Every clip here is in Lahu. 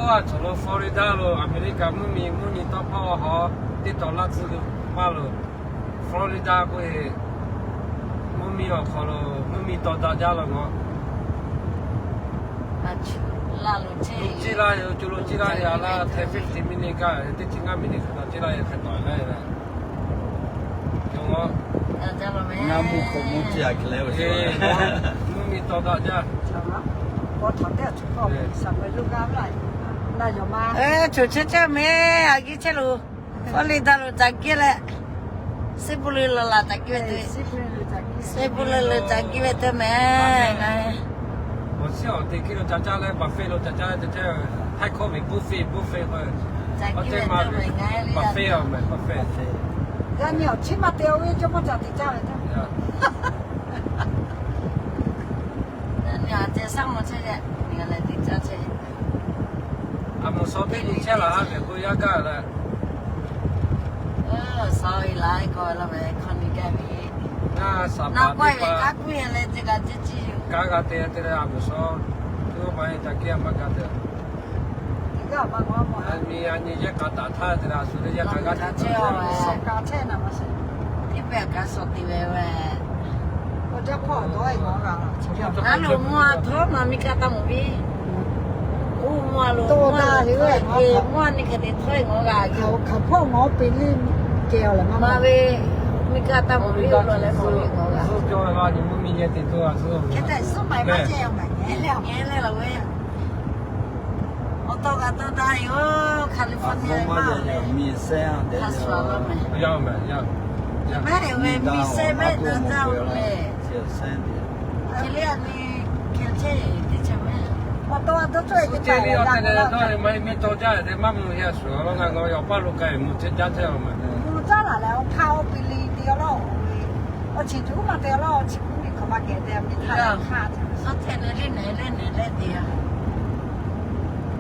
Aˬ, cawˬ lo Florida lo America mvuhˇmiˬ, mvuhˇmiˬ tawˇ hpawˇ hawˉ teˇ tawˍ laˇ tcuhˉ maˇ lo, Florida k'oˆ e, mvuhˇmiˬ awˬ hk'aw lo mvuhˇmiˬ tawˇ daꞈ jaˇ la ngaˬ. Ciˇ laˇ yoˬ, co lo ciˇ laˇ yoˬ, a laˇ ten fifteen minute kaꞈ teˇ chi ngaˇ minute hk'e taw ciˇ laˇ yoˬ, hk'e taw laˇ yoˬ. Ngaˬ mvuhˇ hk'aw mvuhˇ ciˇ a hk'e leh, mvuhˇmiˬ tawˇ daꞈ jaˇ. Choˬ chehˇ chehˇ mehˍ, a giˇ chehˇ lo, Florida lo ca giˇ leh, Seˉ pu leuˬ leuˬ la ca giˇ ve te, Seˉ pu leuˬ leuˬ ca giˇ ve te mehˍ. Awˬ shiˉ awˬ te kiˇ lo ca caˇ leh buffet lo ca caˇ leh te chehˇ, Thai k'oˆ ve buffet, buffet k'o, ca giˇ ve te mehˍ, buffet a mehˍ, buffet. Yaˇ nyi awˬ chiˉ maˇ te o ve, jawˇmawˇ ca te caˇ ve te. Yaˇ nyi a ceh shaˉ maw chehˇ ve, miˬ g'a leh te caˇ chehˇ ve. A moˍ shaw teˇ nyi chehˇ laˬ ha mehˍ k'o yaˇ gaˇ leh, shaw e la k'o la mehˍ, hk'aw nyi gaˇ ve, na k'awehˇ ve kaˉ kuˉ e leh te g'a ceˇ ciˇ yoˬ. Kaˉ g'a te te leh a moˍ shaw, teˇ g'aˇ ma e ca kiˇ a maˇ gaˇ te. Yaˇ ma g'a ma, a nyi a nyi yehˇ k'a taˍ htaˇ te leh a shu teˇ yehˇ k'a g'aˇ te chehˇ ve, shaw ka chehˇ na ma sheˍ. Teˇ pehˇ kaꞈ shaw te ve ve. Aˉ loˍ, mvuhˇ a htawˇ ma miˬ kaˆ taˇ mawˬ ve. Oˇ mvuhˇ a loˍ, mvuhˇ a loˍ htawˇ e, mvuhˇ a nyi hk'e te htawˇ e ngaˬ g'a. Hkaoˍ hpawˇ ngaˬ hui peꞈ liˇ kehˬ awˬ leh maˇ ma ve, miˬ kaˆ taˇ mawˬ ve oˇ law leh mawˬ ve ngaˬ g'a. Hk'e te suhˉ maˍ maˇ ceh yoˬ mehˍ, ngeh leh leh laˬ ve. Awˬ tawˇ g'a tawˇ taˇ yoˬ, California maˇ leh, a shu a laˇ mehˍ. Mehˍ ve miˬ sehˉ mehˆ daꞈ jaˇ ve le. Hk'e le a nyi hkeh chehˇ te chehˇ mehˍ. Awˬ tawˇ a tawˇ cawˇ e te taˍ le, maˇ heˆ maˇ heˆ tawˇ jaˇ te maˇ mvuh heˆ a shu a laˇ ngaˬ g'a awˬ paˇ lo k'ai mvuh chehˇ jaˇ chehˇ a mehˍ. Mvuh jaˇ laˬ leh awˬ hk'aˇ awˬ piˇ liˇ te a laˇ, awˬ chiˬ tuˬ maˇ te a laˇ, awˬ chiˬ kuˉ miˬ hk'aˬ ma kehˬ te a miˬ htaˇ hk'aˇ. Suhˉ htehꞈ leh le nehˬ le nehˬ leh te a.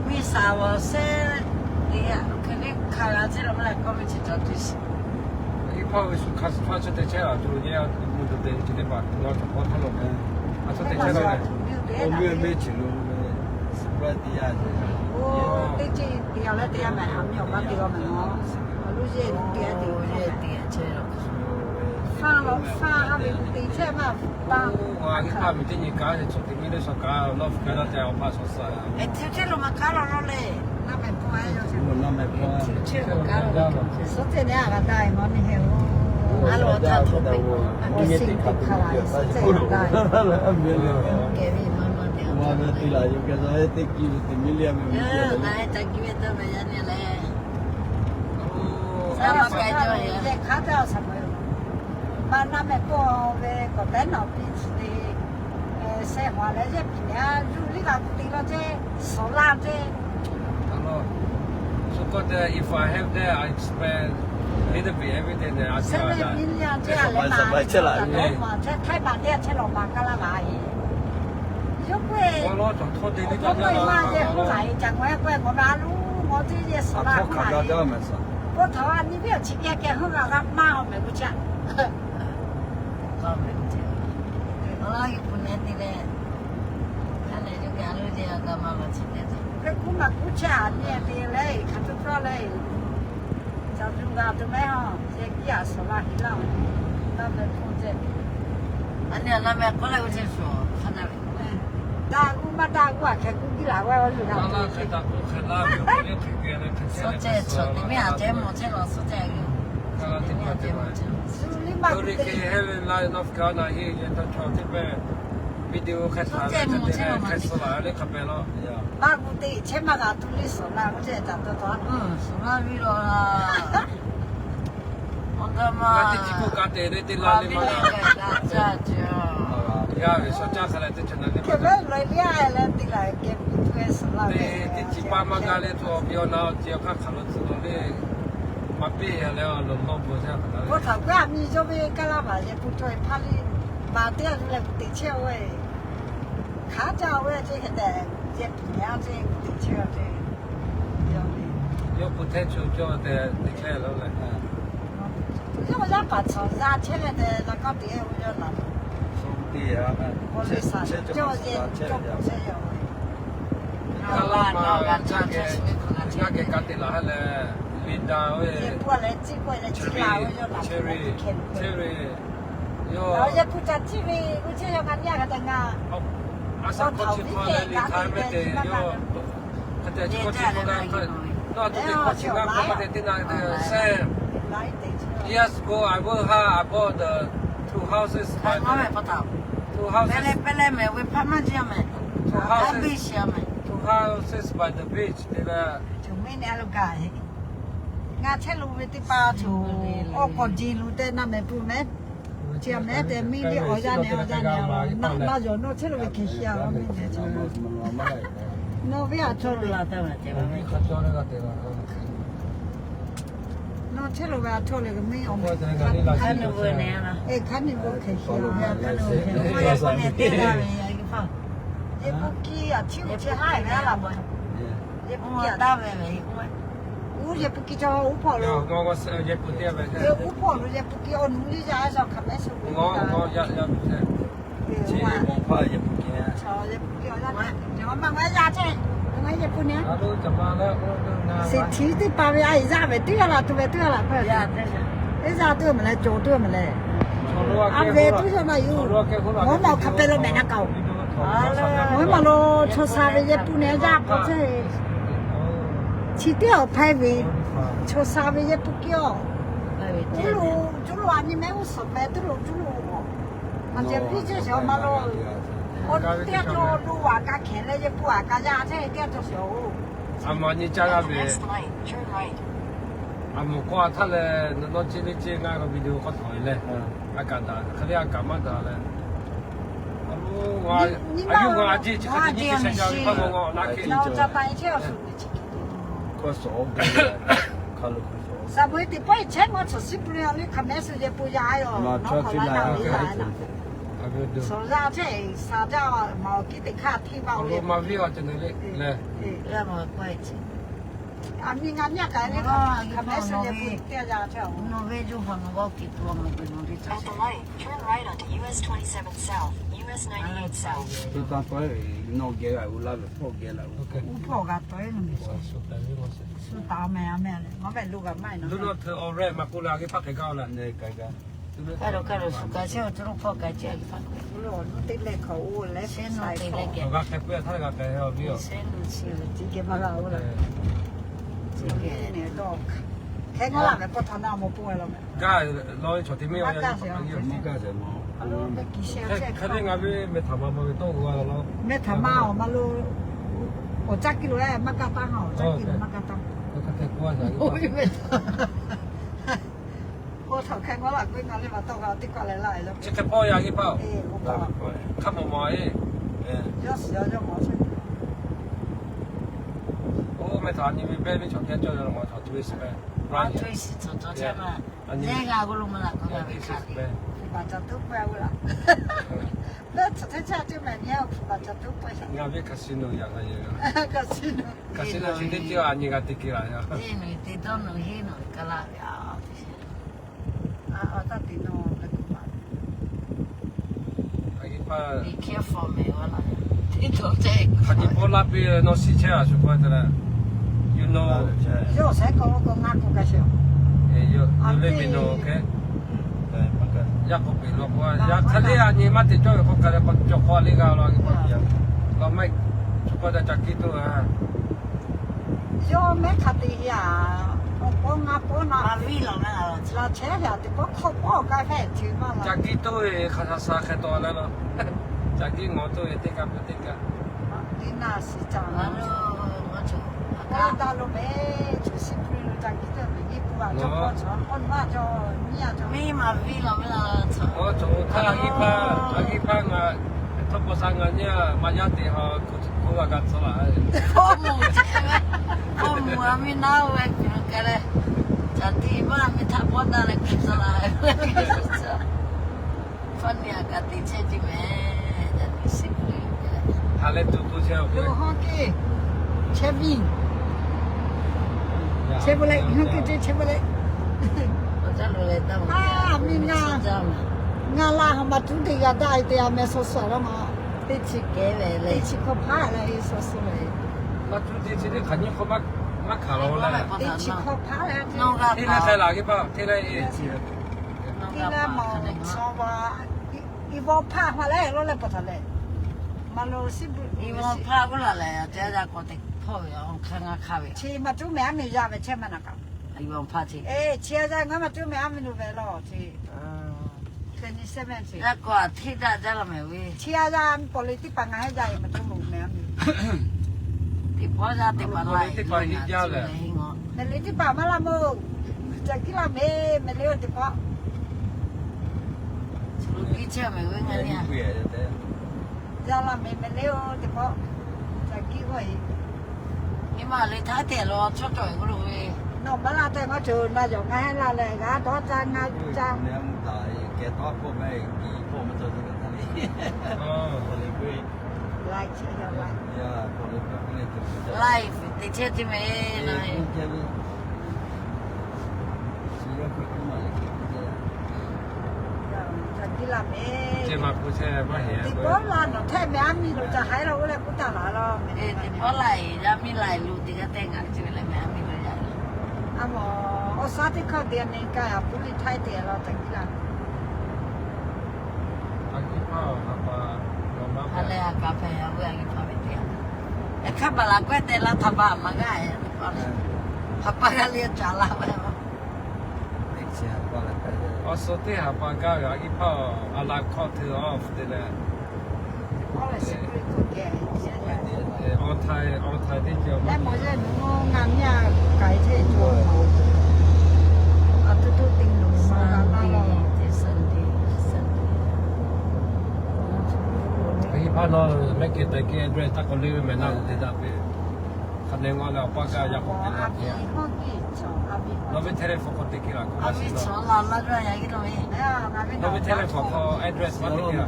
Miˬ saˍ awˬ sehˉ te a, hk'e le hk'a g'a chehˇ la maˇ leh kawˇ ve chi cawˬ tuˬ shiˍ. Iˉ hpawˇ ve shu hk'a suh hpawˇ chi te chehˇ a, co yehˇ mvuh te te chi teˇ hpaˍ ngaˬ cawˬ hpawˇ htaˇ lo, a htaˇ te chehˇ la ve. Oˇ mvuhˇ ve meˇ chi lo ve, suhˉ paˇ te a. Oˇ teˇ ceuˬ te a leh te a mehˍ, a miˇ awˬ paˇ te a mehˍ a. Awˬ loˇ yehˇ te a te a chehˇ la. Faˇ law faˇ a ve te chehˇ maˇ a. Teˇ nyi kaꞈ te chaw te miˇ le shaw kaꞈ North Carolina te awˬ hpaˇ shaw suh. Eˬ, hti chehˇ lo maˇ kaˉ law law le. Naˇ mehˍ hpawˇ a yoˬ. Hti chehˇ lo kaˉ law. Suhˉ cehˇ neˇ a g'a taˇ e maˇ neˇ heˆ oˬ. A lo htaˇ hto ve, a miˇ siˉ te hk'a la suhˉ cehˇ g'a taˇ e. Kehˬ ve maˇ maˇ te a. Te laˬ yoˬ kehˬ la teˇ kiˇ ve te miˇ le a mehˍ ve kehˬ la. Ngaˬ hui ca giˇ ve te ve yaˇ nyi leh. Sa ma k'ai jaw e. Hk'a taˇ a shaˍ ma yoˬ. Maˇ naˇ mehˍ k'oˆ ve k'awꞈ tehˉ nawˬ piˇ tcuh le. Seh hawˬ leh yehˇ piˍ nehˬ a yuˬ liˇ g'a kuˬ te laˇ ceˇ, suhˍ laˇ ceˇ. If I have that, I spend little bit every day nehˬ a seh le miˇ liˇ a ceˇ a leh ma, ma chehˇ Htaiˇ baˬ teˇ a chehˇ lawˬ ma kaˇ laˇ maˍ e. Yawˇ k'oˆ e, awˬ hkawˇ k'oˆ e maˇ yehˇ k'oˆ laˬ e, ca ngaˬ yaˇ k'oˆ e, ngaˬ ma a loˬ, ngaˬ teˇ yehˇ suhˍ laˇ k'oˆ laˬ e. K'oˆ htaꞈ a nyi ve awˬ chi kehˬ kehˬ heuˆ g'a g'a maˇ awˬ mehˍ k'oˆ chi a. Awˬ laˇ e puˬ nehˬ te leh, hk'a nehˬ yuˬ kaꞈ a loˬ ce a ga ma la chi te te. Hk'e kuˉ maˇ kuˉ chehˇ a nyi te leh, hk'a tuˬ cawˇ leh, ca zuˬ g'a tuˬ mehˍ a, yehˇ kiˇ a suhˍ laˇ hiˉ laˇ, naˇ mehˍ hpawˇ ceh. A nyi a naˇ mehˍ k'oˆ leh oˇ ceh shuˍ hk'a na ve. Daꞈ g'uˇ maˇ daꞈ g'uˇ a hk'e kuˉ giˇ laˬ g'a, a yuˬ g'a te suhˉ ceh chaw te miˇ a ceh mawˬ chehˇ la suhˉ ceh a. Suhˉ liˇ maˇ te te. North Carolina hiˉ yehˇ taˇ chaw teˇ pehˇ video hk'e suhˉ ceh mawˬ chehˇ la, hk'e suhˉ la le hk'a pehˍ law. Maˇ gu te chehˇ maˇ g'a tuˬ liˇ suhˍ la k'oˆ ceh ca taw taw. Suhˍ laˇ ve law. Awˬ g'a ma teˇ chi k'oˆ ka te le teˇ la le maˇ g'a. G'a ve shaw caˇ hk'a leh teˇ chi na le maˇ g'a. Leh teˇ la kehˬ ve tuˬ ve suhˍ la ve teˇ chi pa maˇ g'a leh tuˬ awˬ piˇ awˬ na awˬ ce awˬ hk'aˇ hk'aˬ lo tcuh lo le. Maˇ peˇ a leh awˬ lawn lawn bon shaˉ hk'a la ve. K'o htaꞈ g'a miˬ yawˇ ve kaˇ laˇ maˍ yehˬ pu cawˇ e hpaˇ le. Maˍ teˇ a le teꞈ chehˇ ve. Hk'aˬ caˇ ve ce hk'e tehꞈ, yehˬ puˍ nyi a ce teꞈ chehˇ ve ce. Yawˇ k'o hteˇ cho cawˇ te teꞈ chehˇ la leh, yawˇ yaˇ paˍ tcuhˍ za chehˇ leh te la kaˇ te e ve yawˇ laˬ. Shu te a, k'o le shaˍ cawˇ yehˬ cawˇ k'o chehˇ yaˇ ve. Kaˇ laˇ Ngaˬ geh ka te laˬ ha leh, Linda ve, Cherry, Cherry, Cherry, yawˇ, a shaꞈ hkawˇ chi hkawˇ leh liꞈ hk'a mehˉ te yawˇ, hk'e te chi hkawˇ chi hkawˇ leh hk'a, nawˬ a teˇ teˇ hkawˇ chi hkawˇ hk'a te teˇ na te Sam. Years ago, I work hard, I bought the two houses by the, two houses, two houses, two houses by the beach. Te leh, ngaˬ chehˇ lo ve teˇ pa tuˬ, awˬ k'awꞈ jeˬ lo te na mehˍ pui mehˉ. Chi a mehˉ te miˇ liˇ awˬ yanˇ nehˬ awˬ yanˇ nehˬ, na yawˬ nawˬ chehˇ lo ve hkeh shi a miˇ nehˬ. Nawˬ ve a chaw lo, nawˬ chehˇ lo ve a chaw lo miˇ awˬ, hk'a ni ve hkeh shi a, hk'a ni ve hkeh shi a. Yeˍpuˆ kiˇ a ciˉ uiˍ chi haˉ ve a laˬ mawˬ. Yeˍpuˆ kiˇ a taˇ ve ve, uˉ yeˍpuˆ kiˇ chaw uˉ hpawˇ lo, uˉ hpawˇ lo yeˍpuˆ kiˇ awˬ nu liˇ yaˇ shaw hk'aˬ mehˉ shu ve, yeˍpuˆ kiˇ awˬ yaˇ, ngaˬ maˇ maˇ yaˇ chehˇ, ngaˬ yeˍpuˆ nehˬ. Seˍ htiˍ teˇ pa ve a yaˇ ve teˇ g'aˇ laˬ tuˬ ve teˇ g'aˇ laˬ hpehˇ. Teˇ g'aˇ tuˬ maˬ leh cawˬ tuˬ maˬ leh, a ve tuˬ yaˇ maˇ yuˬ. Ngaˬ maˇ hk'a pehˇ lo mehˍ na kaꞈ oˬ. Ngaˬ maˇ lo chaw sha ve yeˍpuˆ nehˬ yaˇ k'o chehˇ. Chi teˇ awˬ hpehˇ ve, chaw sha ve yeˍpuˆ kiˇ awˬ, cuˇ lo cuˇ lo a nyi mehˉ uˉ suhˍ pehꞈ tuˬ lo cuˇ lo, a ceh piˇ chehˇ sheˍ maˇ lo. K'o teˇ g'aˇ cawˬ lo a kaꞈ hkehˍ leh yeˍpuˆ a kaꞈ yaˇ chehˇ teˇ g'aˇ cawˬ sheˍ oˬ. A ma nyi caˇ g'a ve, a mawˬ k'aw a htaˇ leh nawˬ nawˇ ceˇ le ceˇ ngaˇ g'a video k'awꞈ htawnˍ e leh, a kaꞈ daꞈ hk'e le a kaꞈ maˇ daꞈ leh, a yuˬ g'a a jeˇ chi hk'e te nyi teˇ shehˍ jaˇ ve hpaˇ g'a g'a awˬ na hk'e, shaˍ ve teꞈ pawˆ e chehˇ maˇ tsuhꞈ shiˉ pui le hk'aˬ mehˉ shu yehˬ pon yaˇ yoˬ. Suhˍ yaˇ chehˇ sha jaˇ maˬ awˬ kiˉ teꞈ hk'aˇ hteˇ maˇ oˬ le. A miˇ ngaˇ nyi kaꞈ le, hk'aˬ mehˉ shu yehˬ pon teˇ yaˇ chehˇ oˬ. Nawˬ ve yoˬ hawˬ nawˬ g'awˇ kiꞈ tuˬ a mawˬ peuˬ nawˬ ve taˇ. Uˉ hpawˇ g'a tawˆ e nawˬ mehˍ. Shu taˍ mehˍ a mehˍ le, maˇ mehˍ lo g'a maˇ e nawˬ. Kaˇ lo kaˇ lo shu ka chehˇ awˬ cawˇ lo hpawˇ ka chehˇ a hpaˇ k'o, shehˉ nawˬ te leh geh, shehˉ nawˬ chi geh maˇ g'a oˇ la. Hk'e ngaˇ laˬ mehˍ pawˇ htaꞈ na mawˬ pon a la mehˍ. Gaˇ lawˬ ve chaw te mehˉ a, maˇ gaˇ sheˍ. Hk'e te ngaˬ ve mehˬ htaꞈ ma maˇ ve tawˇ g'a la. Mehˬ htaꞈ ma awˬ ma lo, awˬ caˇ kiˇ lo maˇ gaˇ taˇ, awˬ caˇ kiˇ lo maˇ gaˇ taˇ. Hk'e te k'oˆ a shaˍ ve k'o, k'o htaꞈ hk'e ngaˇ laˬ k'o ngaˬ le ma tawˇ g'a teˇ kaˆ leh laˇ e la. Chi hk'e pawˇ yaˇ kiˇ paˇ oˬ. Hk'a mawˬ mawˬ e. Yawˇ shiˍ yawˇ mawˬ sheˍ. Oˇ mehˬ htaꞈ nyi ve beh ve chaw teˇ cawˇ yaw la ma chaw tourist mehˬ. Tourist chaw cawˇ chehˇ ma. Nehˉ g'a k'oˆ lo maˇ laˬ k'o, g'a ve hk'a le. Hpu baˬ caˬ tuˉ pawehˇ ve laˬ. Leuˉ tsuhꞈ teˇ chaˇ teˇ mehˍ nehˉ hpu baˬ caˬ tuˉ pawehˇ. Ngaˬ ve casino yaꞈ k'a yehˬ. Casino chi teˇ ceuˬ a nyi g'a te ke laˬ yaˇ. Te nawˬ te dawˇ nawˬ henˇ nawˬ ve ka laˇ ve a. Hk'aˬ nyi paˇ laˇ piˇ nawˇ shiˍ chehˇ a shu hk'aw te leh, you know, yawˇ sehˉ k'awꞈ k'awꞈ ngaˇ k'oˆ ka sheˍ. Yawˇ le mi nawˬ hk'e, yaˇ k'awꞈ peꞈ law k'o, yaˇ hk'aˬ le a nyi maˇ te cawˇ ve k'awꞈ ka leh k'awꞈ cawˬ k'awꞈ le g'a law. K'awꞈ maˇ shu hk'aw te ca kiˇ tuˬ a. Yawˇ mehˉ hk'a te a, awˬ pawˇ ngaˇ pawˇ na, laˬ chehˇ ve a teˇ pawˆ hk'awꞈ pawˆ ka hpehꞈ ce maˇ la. Ca kiˇ tuˬ ve hk'a sha sha hk'e taw leh law. Ca kiˇ ngawˬ tuˬ ve teˇ kaꞈ peuˬ teˇ kaꞈ. Teˇ naˇ shiˍ caˇ la. Taˇ lo mehˬ, chi shiˍ pui lo ca kiˇ tuˬ ve nyi pun a cawˇ k'awꞈ chaw k'awꞈ maˇ cawˬ nyiˇ a cawˬ. Miˇ ma viˇ law mehˉ la. Awˬ cawˬ htaˇ a viˉ hpaˇ, a viˉ hpaˇ ngaˬ htawˇ paw sha ngaˬ nyiˇ a maˇ yaˇ te ha, k'oˆ g'a g'a tcuh laˬ. K'oˆ mawˬ ce ve, k'oˆ mawˬ a miˇ naˉ ve kuˬ lo ka leh, caˬ te maˇ miˇ htaꞈ pawˇ daꞈ leh kuˬ tcuh laˬ. Hpaˇ ni a kaꞈ te chehˇ ce mehˬ, ca te shiˍ pui. Ha leh tuˬ k'oˆ chehˇ a k'o, hawˇ ke, chehˇ viˇ, chehˇ ve le, hawˇ ke ce chehˇ ve le. A miˇ ngaˇ, ngaˇ laˇ ha ma tuˉ te g'a daꞈ e te a mehˬ sawˍ sawˍ laˇ ma. Teˇ chi kehˉ ve le, teˇ chi hkawˇ hpaˇ leh sawˍ sawˍ ve. Maˇ cuˇ te chi teˇ hk'aˬ nyiˇ hk'awꞈ maˇ hkanˍ la-o leh, teˇ chi hk'awꞈ hpaˇ leh teˇ leh k'ai la ve pa teˇ leh e, teˇ leh mawˬ chaw va, i vawˇ hpaˇ hpaˇ leh lo leh pa taw leh, maˇ lo siˉ bvuhꞈ i vawˇ hpaˇ k'oˆ la leh, a te a yaˇ k'awꞈ teꞈ hpawˇ ve awˬ hk'aˇ ngaˇ hk'aˇ ve chi maˇ cuˇ mehˍ aˉ miˬ yaˇ ve chehˇ maˇ na kaꞈ. I vawˇ hpaˇ chi, e, chi a yaˇ ngaˬ maˇ cuˇ mehˍ aˉ miˬ lo ve lawˬ chi. Yaˇ k'o a hteˇ daꞈ jaˇ la mehˍ ve. Chi a yaˇ paw le teˇ hpaˍ ngaˬ heˆ jaˇ e maˇ cuˇ lo mehˍ aˉ miˬ. Teˇ hpawˇ yaˇ teˇ hpaˍ la teˇ hpaˍ nyi jaˇ leh, mehˍ le teˇ hpaˍ maˇ la moˬ. Caˬ kiˉ la mehˍ, mehˍ le-o teˇ hpawˇ. Chi lo biˇ chehˇ mehˍ ve ngaˬ le. Yaˇ la mehˍ, mehˍ le-o teˇ hpawˇ. Caˬ kiˉ k'oˆ e, nyi ma le htaˇ te lo chawˇ cawˬ e k'oˆ lo ve. Nawˬ maˇ la te ngaˬ cawˬ na yawˬ ngaˬ heˆ la leh g'a dawˇ caˇ ngaˇ caˇ. Live teˇ chehˇ teˇ mehˍ na e. Teˇ pawˆ la nawˬ htehˆ mehˍ aˉ miˬ lo ca haiˉ la oˇ leh k'oˆ taˍ la lawˬ. Teˇ pawˆ la e yaˇ miˇ la e lo teˇ g'aˇ tehˆ ngaˬ ceuˬ leh mehˍ aˉ miˬ lo yaˇ. A mawˬ, awˬ suhˉ teˇ hkawˇ te a ne kaˇ a puˉ le htaiˇ te la caˬ kiˉ la. A leh a kaˍ hpehꞈ a ve a g'uˇ hpaˇ ve teˇ yanˇ, hk'aˇ baˬ la kawehˇ te la htaꞈ baˬ maˇ g'aˇ e. Hk'aˇ paˇ g'aˇ le caˍ la ve. Awˬ suhˉ teˇ haˍ pa gaˇ ve a g'uˇ hpaˇ a la hkawˇ te a te leh, awˬ htaiˍ awˬ htaiˍ teˇ ceuˬ maˇ mawˬ yaˇ nu ngaˬ miˇ a k'ai teˇ ceuˬ a tuˇ tuˇ te nuˬ ma la la lawˬ. A g'uˇ hpaˇ nawˬ mehˆ kehˬ tehꞈ kehˬ address taˇ k'awꞈ le ve mehˍ naˆ lo te daꞈ ve. Hk'a ne ngaw leh awˬ paˇ kaˇ yaˇ k'awꞈ te la te. Nawˬ ve telephone hk'aw te kehˬ la k'o, a ve chaw la la ve a yaˇ e lo ve. Nawˬ ve telephone hk'aw address maˇ te kehˬ la.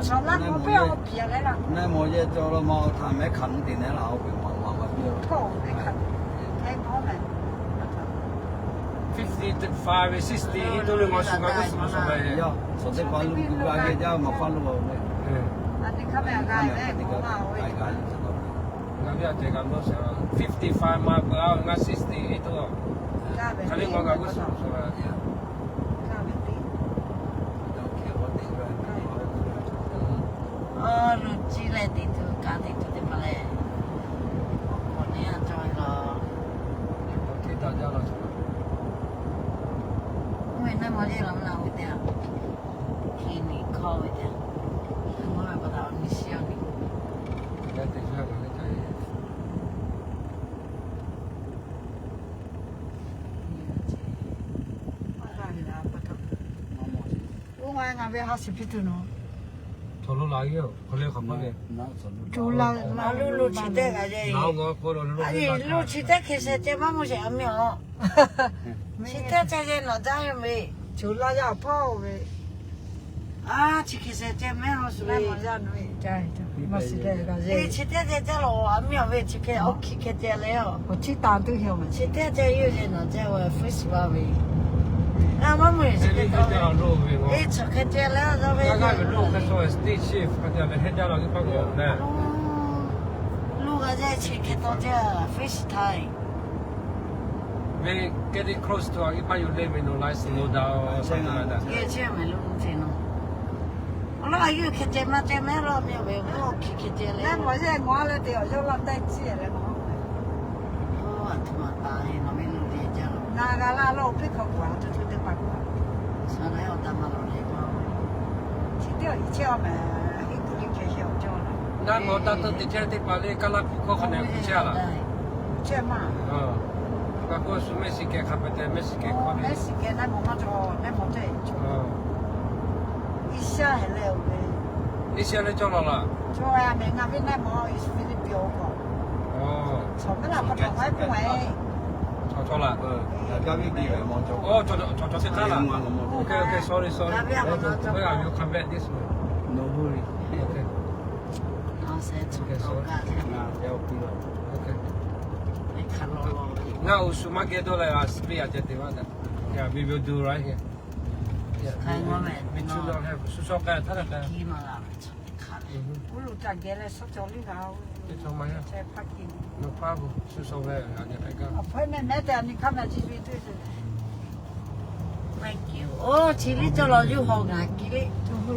Chaw la k'o pe awˬ piˍ a leh la. Neˇ mawˬ yehˇ cawˬ la ma awˬ htaꞈ mehˉ hkanˍ nuˇ te nehˉ la oˇ ve ma ma ve. Fifty five, sixty, i to le ngaˬ shu ngaˬ g'uˇ suhˍ ma shu la e. Yaˇ, shawˍ teˇ hpaˍ lo kuˬ g'a geh jaˇ maˍ hpaˇ lo ve. Ngaˬ ve a tehˬ kaꞈ nawˬ fifty five ma peuˬ a, ngaˬ sixty eight to. Hk'aˬ le ngaˬ g'uˇ suhˍ ma shu la e. Awˬ, lo ciˇ leh teꞈ tuˬ kaꞈ teꞈ tuˬ teˇ hpaˍ lehˬ, awˬ hk'awꞈ neˇ a cawˬ ve laˬ. Awˬ hteˇ taˍ jaˇ laˬ. Oˇ ve naˆ maw yehˇ laˬ mvuhˇ naˆ ve teˇ yanˇ, hkiˬ niˬ hkawˇ ve teˇ yanˇ, a maˇ ve pa taw awˬ nyi shiˍ awˬ nyi. Oˇ ma ngaˬ ve ha shiˍ piˇ tuˬ nawˬ. Cawˬ lo la, hk'aˬ le hk'aˬ ma le. Cawˬ la, lo lo chi teˇ g'aˇ le. Aˬ, lo chi teˇ hk'e sheh ceh maˇ mawˬ sheˍ a miˇ awˬ. Chi teˇ ceh ceh nawˬ jaˇ ve. Cawˬ la yaˇ awˬ hpawˇ ve. A, chi hk'e sheh ceh mehˉ lo shu ve. Chi teˇ ceh ceh lo a miˇ awˬ ve chi hk'e awˬ hkiˬ hk'e ceh leh a. Chi teˇ ceh yoˬ ceh nawˬ ceh ve Facebook ve. A, maˇ mawˬ sheˍ chi hk'e ceh leh a ve. Lo g'a ceh chi hk'e taw ceh FaceTime. Ve get it close to a g'uˇ hpaˇ yoˬ le ve no lai slow down. Geh chehˇ mehˍ lo ce nawˬ. Awˬ lawn a yawˇ hk'e ceh maˇ ceh mehˉ law miˇ ve awˬ hkiˬ hk'e ceh leh. Mehˉ mawˬ yehˇ ngaˬ leh te awˬ yawˇ laˇ tehˆ ciˇ leh nawˬ. Aˬ htoꞈ ma taˍ ve nawˬ ve lo le jaˇ lo. Ngaˬ g'a laˇ lo piˇ hk'awꞈ k'oˍ a tuˬ tuˬ teˇ hpaˍ k'oˍ a. Chi teˇ awˬ i chehˇ a mehˍ, a hiˉ tuˬ le hkeh sheh awˬ cawˇ la. Naˆ mawˬ taˇ tawˇ te chehˇ teˇ hpaˍ le, Kaˇlaˇ hpu hkawˇ hk'a nehˬ k'oˆ chehˇ a laˬ. Chehˇ maˇ. K'o shu Mexican hk'a peu te Mexican hkawˇ le. Mexican naˆ mawˬ maˇ cawˬ, naˆ mawˬ ceh cawˬ. Asia heˍ leh oˬ ve. Asia leh cawˇ laˬ laˬ. Cawˬ a mehˍ ngaˬ ve naˆ mawˬ Philippines oˬ k'o. Chaw mehˉ laˬ pa taw k'ai k'oˆ ve. Chaw chaw laˬ. Aˬ, chaw chaw teˇ htaˇ laˬ. Okay, okay, sorry, sorry. Come back this way. No hurry. Okay. Okay, sorry. Okay. Ngaˬ awˬ shu maˇ geh dawˇ leh a speed a ceh te maˇ daꞈ. Yeah, we will do right here. Yeah, we, we, we should not have, shu shaw k'ai htaˇ la k'ai. Oˇ lo ca geh leh shaw cawˬ liˇ g'a. Thank you. Oˇ chi liˇ cawˇ law yuˬ haw ngaˬ ki liˇ. Maˇ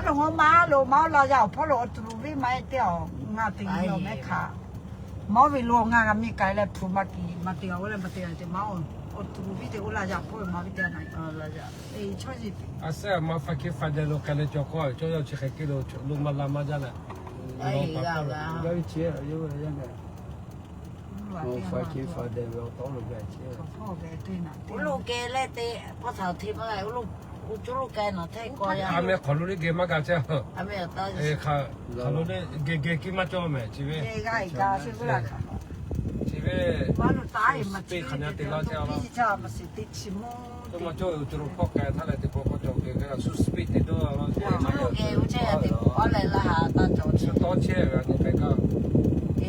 loˍ, maˇ loˍ, maˇ la yaˇ awˬ hpawˇ lo awˬ tuˬ loˍ viˉ maˇ heˆ teˇ awˬ ngaˬ te yoˬ mehˉ hk'aˬ. Maˇ ve lo ngaˬ g'a miˇ k'ai leh hpu maˇ kiˬ maˇ te a, oˇ leh maˇ te a te maˇ oˬ. Awˬ tuˬ loˍ viˉ te oˇ la yaˇ awˬ hpawˇ ve maˇ ve te a na. A sehˉ maˇ fa hkiˇ fa deh lo k'ai leh cawˬ hkawˇ cawˇ yaˇ chi hk'e kiˇ lo lo maˇ la maˇ jaˇ leh. Oˇ ve chi a yoˬ ve yaˇ leh. Maˇ fa hkiˇ fa deh ve awˬ tawˉ lo g'a chi. Oˇ lo geh leh te hpawˇ htaꞈ hteˇ maˇ g'a, oˇ lo, oˇ cawˇ lo k'ai nawˬ hteˇ k'aw yaˇ. A meh hk'aˬ lo le geh maˇ g'a chehˇ. A meh htaꞈ g'a, hk'aˬ lo le geh geh kiˇ maˇ cawˇ meh chi ve. Chi ve maˇ lo taˉ e maˇ chi ve hk'aˬ nyaˇ te laˇ chehˇ a. Maˇ cawˇ ve oˇ cawˇ lo hpawˇ k'ai htaˇ leh teˇ pawˆ k'awꞈ cawˬ geh g'a suh speed te dawˇ a laˇ. Oˇ lo geh oˇ chehˇ a te pawˆ leh laˇ ha taˇ cawˬ chi tawˇ chehˇ ve a nyi k'ai gaˇ. Chi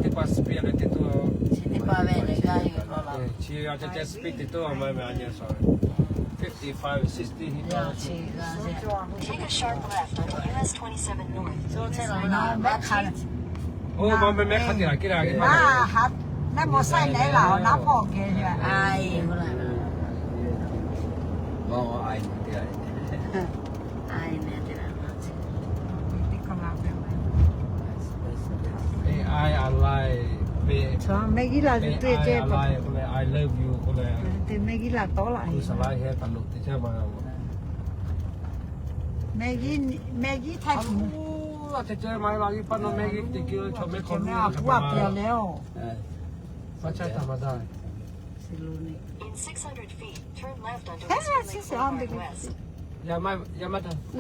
teˇ pa speed leh te tuˬ. Chi teˇ pa ve leh gaˇ yoˬ law laˇ. Chi a ceh ceh speed te tuˬ a ma meh a nyi a sawˬ. Fifty five, sixty hit. Take a sharp left on U S twenty-seven North. Oˇ ma meh meh hk'a te a kiˇ la. Mehˉ mawˬ saiˉ nehˉ laˬ awˬ naˉ hpawˇ geh. Mehˆ g'uˇ laˬ tuˬ te te, mehˆ g'uˇ laˬ tawˉ laꞈ. Mehˆ g'uˇ, mehˆ g'uˇ htaiˇ tuˬ. Mehˆ g'uˇ a pehˬ leh oˬ. Mehˆ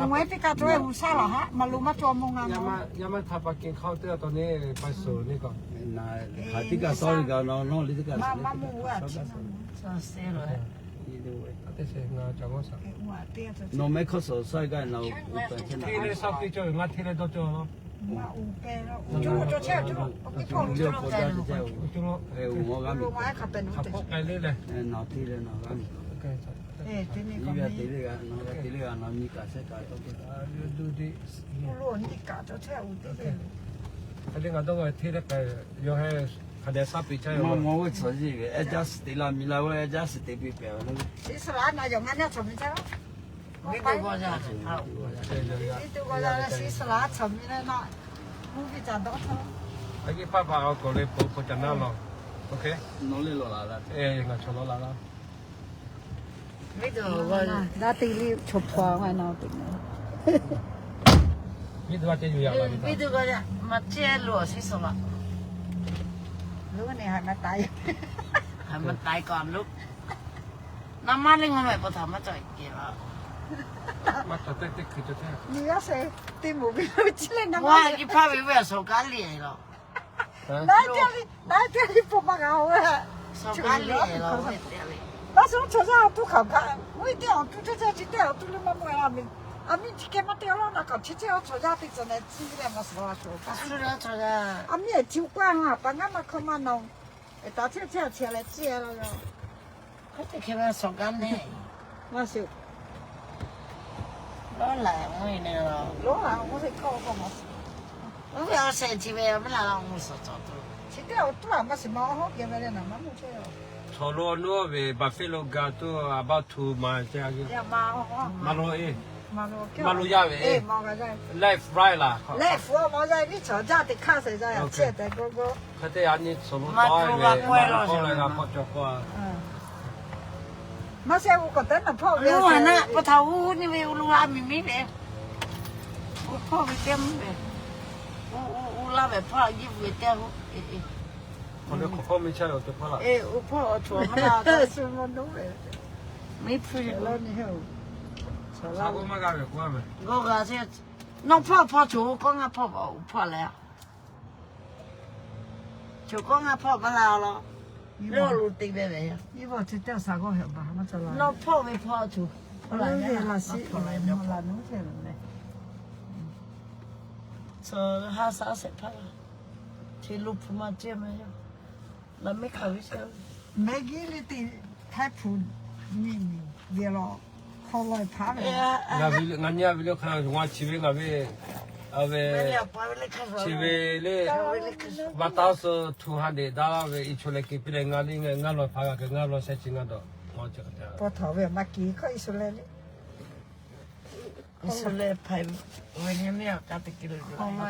g'uˇ teˇ kaꞈ tawˇ e g'uˇ shaˉ laˬ haˆ maˇ lo maˇ cawˇ mawˇ ngaˇ. Yaˇ maˇ htaˇ pa kin hk'aw teˇ a taw neˇ pa suˍ neˇ kaꞈ. Hk'aˬ teˇ kaꞈ sawˉ ve kaꞈ nawˬ nawˇ le teˇ kaꞈ. Nawˬ mehˆ hk'awˇ suhˍ saiˉ gaˇ nawˬ. Hteˇ leh sawˉ piˇ cawˇ ve ngaˇ hteˇ leh dawˇ cawˇ. Oˇ cawˇ lo, oˇ cawˇ lo, oˇ cawˇ lo. Hk'aˬ hk'awˇ k'ai le leh. Nawˬ hteˇ leh nawˬ g'aˇ miˬ. Te le g'a, nawˬ g'a te le g'a nawˬ nyi kaꞈ shehˆ kaꞈ tawˇ te. Oˇ lo nyi kaꞈ cawˇ chehˇ a oˇ te le. Hk'e te ngaˬ dawˇ g'a hteˇ leh k'ai, yawˇ heh hk'a dehꞈ shaˉ piˇ chehˇ ve. Mawˇ mawˇ oˇ ve tcuhˍ ziˇ ve, adjust te la miˬ la ve, adjust te piˇ pehˍ ve le. Iˉsaˍreˍlaˆ na yawˬ ngaˇ nehˉ cawˬ miˬ chehˇ. Iˉ tuˬ g'aw yaˇ, iˉ tuˬ g'aw yaˇ leh Iˉsaˍreˍlaˆ cawˬ miˬ leh na, mvuhˇ miˬ caꞈ dawˇ htaˇ. A yeˇ paˇ paˍ awˬ k'oˍ le po po caꞈ naˉ lawˬ. Nawˬ le lawˬ la la. Ngaˬ chaw lawˬ la la. Daˇ te le chaw hpaw a na te. Viˉ tuˬ g'aˇ ceh yuˬ yaꞈ la ve. Viˉ tuˬ g'aˇ yaˇ maˇ ceh lo a shiˉ suhˍ la. Lo ne ha na taiˍ, ha na taiˍ kaꞈ lo. Naˇ maˇ le ngaˬ mehˆ pa htaꞈ maˇ cawˬ e kehˬ la. Maˇ cawˬ teˇ teˇ hkui cawˬ teˇ. Nyi g'aˇ sheh teˇ moˍ ve lo chi leh naˇ maˇ le. Iˉ hpaˇ ve ve a shawˍ kaˉ le a e laˬ. Naˉ teˇ le, naˉ teˇ le po maˇ g'a oˬ ve. Shawˍ kaˉ le a e laˬ. Naˉ suh chaw yaˇ awˬ tuˉ hk'aˬ kaꞈ, oˇ teˇ awˬ tuˉ teˇ caˇ chi teˇ awˬ tuˉ le maˇ mawˇ e la ve. A miˇ chi keh maˇ te a laˇ na kaꞈ chi teˇ awˬ chaw yaˇ teˇ ceuˬ leh ciˇ leh maˇ suh la sho. A miˇ a chi k'oˆ a, a pa ngaˇ maˇ hkawˇ maˇ na. Eˍ, taˍ chehˇ chehˇ a chi leh ciˇ a la yoˬ. Hk'e te hk'e ve shawˍ kaˉ neˇ. Maˇ shuˍ. Lawˉ laˬ mvuhˇ e ne la. Lawˉ laˬ mvuhˇ e kawˇ kawˇ maˇ shuˍ. Oˇ ve a shehˍ chi ve maˇ laˬ la mvuhˇ suhˍ cawˬ tuˬ. Chi teˇ awˬ tuˉ a maˇ shuˍ ma awˬ hawˉ geh ve leh naˬ maˇ mvuhˇ chehˇ yoˬ. Chaw lo a nuˇ ve baˬ feˆ lo ga tuˬ a baˇ htu ma ceh a. Maˇ lo e. Maˇ lo yaˇ ve e. Left, right laˬ. Left maˇ yaˇ, viˉ chaw jaˇ teꞈ hkaˇ shehˍ yaˇ yaꞈ chehˇ tehꞈ g'awˇ g'awˇ. Hk'e te a nyi chaw lo tawˉ ve maˇ k'awꞈ leh g'a k'awꞈ cawˬ k'oˆ a. Maˇ shehˆ g'uˇ k'awꞈ teˉ naˬ hpawˇ ve a na pa htaꞈ uˉ nyi ve uˉ lo a miˬ miˉ ve. Uˉ hpawˇ ve teˇ mvuhˇ ve. Uˉ uˉ uˉ laˇ ve hpawˇ a jiˇ ve teˇ a hoˆ. Hk'aw le hk'awꞈ hk'awˇ miˇ chaˇ yoˬ te hpawˇ laˇ. Uˉ hpawˇ awˬ chaw maˇ la te suh maˇ nuˇ ve. Miˇ hpu le. G'awˇ g'a te. Nawˬ hpawˇ hpawˇ choˬ k'awˇ ngaˇ hpawˇ ba uˉ hpawˇ leh a. Choˬ k'awˇ ngaˇ hpawˇ maˇ la law. Yawˇ lo te ve ve. Nawˬ hpawˇ ve hpawˇ choˬ. Tcuh ha shaˉ shehˍ hpaˇ la. Chi lo hpu maˇ cehˇ maˇ yaˇ. Laꞈ mehˉ hk'aˬ ve sheˍ. Mehˆ g'uˇ le te htaiˇ hpu nyi miˬ ve law. Ngaˬ nyi a ve le hk'a g'a chi ve ngaˬ ve, a ve, chi ve le, vaꞈ taˇ suh htu ha deꞈ daꞈ ve i cho leh keu piˇ leh ngaˬ le ngaˬ law hpaˍ g'a keu ngaˬ law sheh chi ngaˬ dawˬ. Hpaw htaꞈ ve maˇ kiˬ hkawˇ i shu leh le, a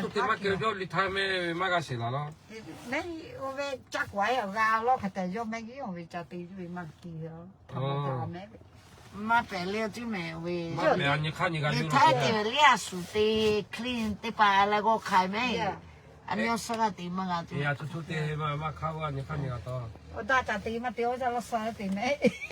tuˇ te maˇ keu jawˇ liꞈ htaˇ mehˆ ve maˇ g'a sheˍ laˬ law. Neˇ, oˇ ve caˇ k'awꞈ e awˬ g'a lawˇ hk'a tehꞈ yawˇ mehˆ g'uˇ oˬ ve ca te ve maˇ kiˬ a. Maˇ pehˬ le cuˇ mehˍ ve, maˇ pehˬ a nyi hk'aˇ nyi g'a liꞈ htaˇ te ve liˇ a shuˍ te hk'e teˇ pa leh g'awˇ hk'ai mehˆ. A nyi suh g'a te maˇ g'a te, a tuˇ tuˇ te maˇ hk'aˇ g'a nyi hk'aˇ nyi g'a taw. Oˇ daꞈ ca te maˇ te oˇ ca laˇ suh te mehˆ.